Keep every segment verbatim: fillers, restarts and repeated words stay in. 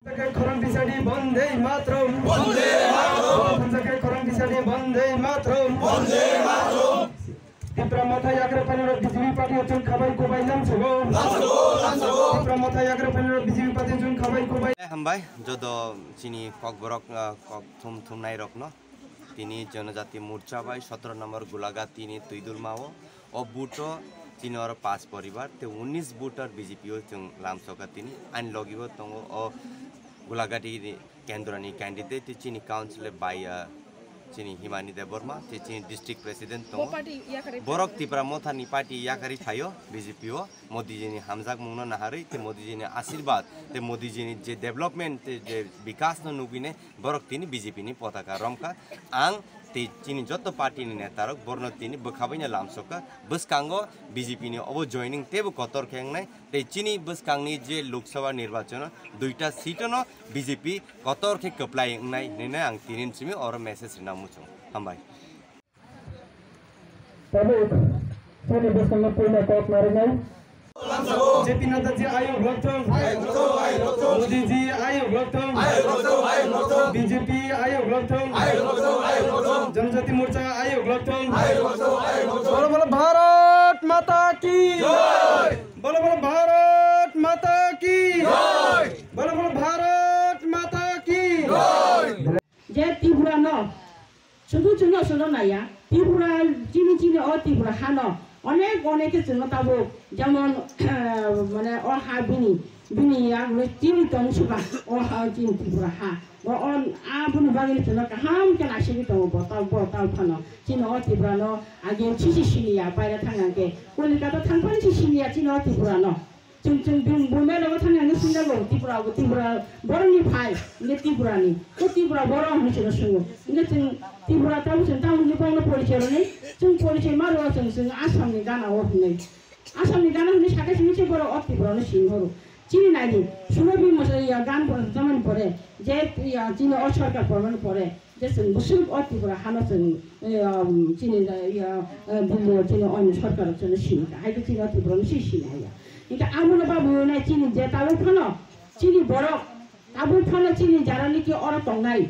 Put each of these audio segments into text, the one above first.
Khorang tisadi Bande Mataram. Bande Mataram. Khorang tisadi Bande Mataram. Bande Mataram. Tipra Motha yagra panel B J P party chung khabai kubai lamsogo. Lamsogo, lamsogo. Tipra Motha yagra panel B J P party chung khabai kubai. Hambai jodo chini kokborok, ah, kok thum thum nai rokno. Tini Janajati Morcha bai sotoro number Gulagati ni Twidulma o, o buto tini oro pas poribar te unis butor B J P o chwng lamsoka tini ani logi o tongo o Gulagati ni kendra ni candidate te chini council bai, ah, chini Himani Debbarma te chini district president tongo. Borok Tipra Motha ni party yakari thaio B J P o. Modiji ni hamjakmungno naharwi tei Modiji ni asirwad tei Modiji ni je development tei je bikas no nugwinai borok tini B J P ni potaka romkha. Ang tei chini joto party ni netarok borno tini bwkhabaino lamsokha. Bwskango B J P ni obo joining teibo kotor khe wngnai tei chini bwskangni je Lok Sabha nirbachon o duita seat no B J P kotor khe kwplai wngnai hinwi ang tini simi oro message rina muchung. Hambai. Tabuk, chini bwskango puila kok narwknai. J P Nadda ji ayuk lokthung. Modi ji ayuk lokthung. B J P ayuk lokthung. Janajati Morcha ayuk lokthung. Bolo bolo Bharat Mata ki. Bolo bolo Bharat Mata ki. Bolo bolo Bharat Mata ki. Je Tripura no, sudu chwngno chwngno naiya, Tripura chini chini o Tripura hano, onek onek khe chwngno tabuk, jemon, mane o ha bini, bini ya, mane chini tong suka, o ha chini Tripura ha. Bo on, a bini bagwi chwngno kaham khe naisingwi tongo, bo tau, bo tau phano. Chini o Tripura no, age sisi siniya, paira thang hwnkhe, Kolkata thang phano sisi siniya, chini o Tripura no. Chwng, chwng, chwng bumai rogo thangya hinwi swngjago, Tripura bo, Tripura borokni phai, hinkhe Tripurani. O Tripura borok hinwi chwngno swngo. Hinkhe chwng Tripura tabuk chwng tamo hinwi bokno porichoi rwnai, chwng porichoi ma rwo chwng, chwng Assamni gana o hinwi. Assamni gana hinwi sakha simi se borok o Tripurano sini horo. Chini naidi, Surabhi Masa ya gan bo tamani pore, je ya chini o sarkar formani pore. Je chwng bwswk o Tripura hano chwng, eh, um, chini, eh, eh, Delhi o chini oini sarkar o chwngno sini kha. Hai khe chini o Tripura no si sini haiya. Hinkhe abono babu nai chini je tabuk phano chini borok tabuk phano chini jara niki oro tongnai.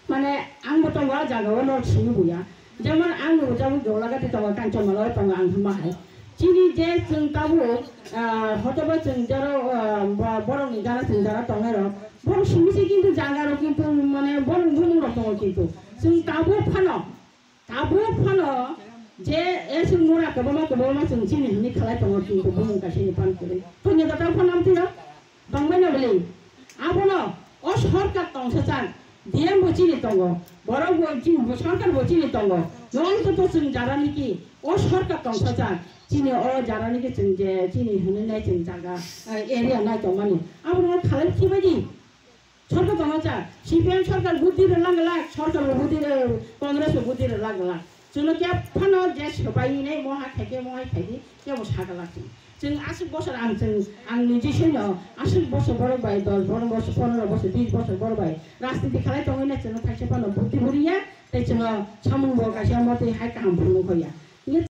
Mane ang bo tongo a jaga o no sini buya. Jemon ang bo tabuk Jolagati tongo, Kanchanmala o tongo ang hwnma hai. Chini je chwng tabuk, ah, hotoba chwng jaro, ah, bo-, borokni jara chwng jara tongnai rok, borok simi se kintu jaga rok kintu mane borok bumung rok tongo kintu. Chwng tabuk phano, tabuk phano je e chwng mura kwbangma kwbangma chwng chini hinwi khalai tongo kintu bumung kaisa ni phan kwrwi. Punya da tabuk phano amtwi rok. Tongmani bwlwi. Abono o sorkar tongsa chang, D M bo chini tongo, borok bo chini, bo sorkar bo chini tongo. Nong to to chwng jara niki o sorkar tongsa chang, chini o jara niki chwng je chini hwnwi nai chwng jaga, eh, area nai tongmani. Abono khalai khibaidi. Sorkar tongsa chang, C P M sorkar buddhi rwlang glak, sorkar bo buddhi rw-, Congress bo buddhi rwlang glak. Chwngno khe phano je swbai hinwi mo ha khaikhe mo hai khaidi kebo sagalak chwng. Chwng aswk bosor ang chwng ang niji sino aswk bosor borok bai dos borok bosor pondro bosor bis bosor borok bai rajniti khalai tongwi na chwngno thaisa phano buddhi huriya tei chwngno samung bo kaisa motwi hai kaham phunuk hoya.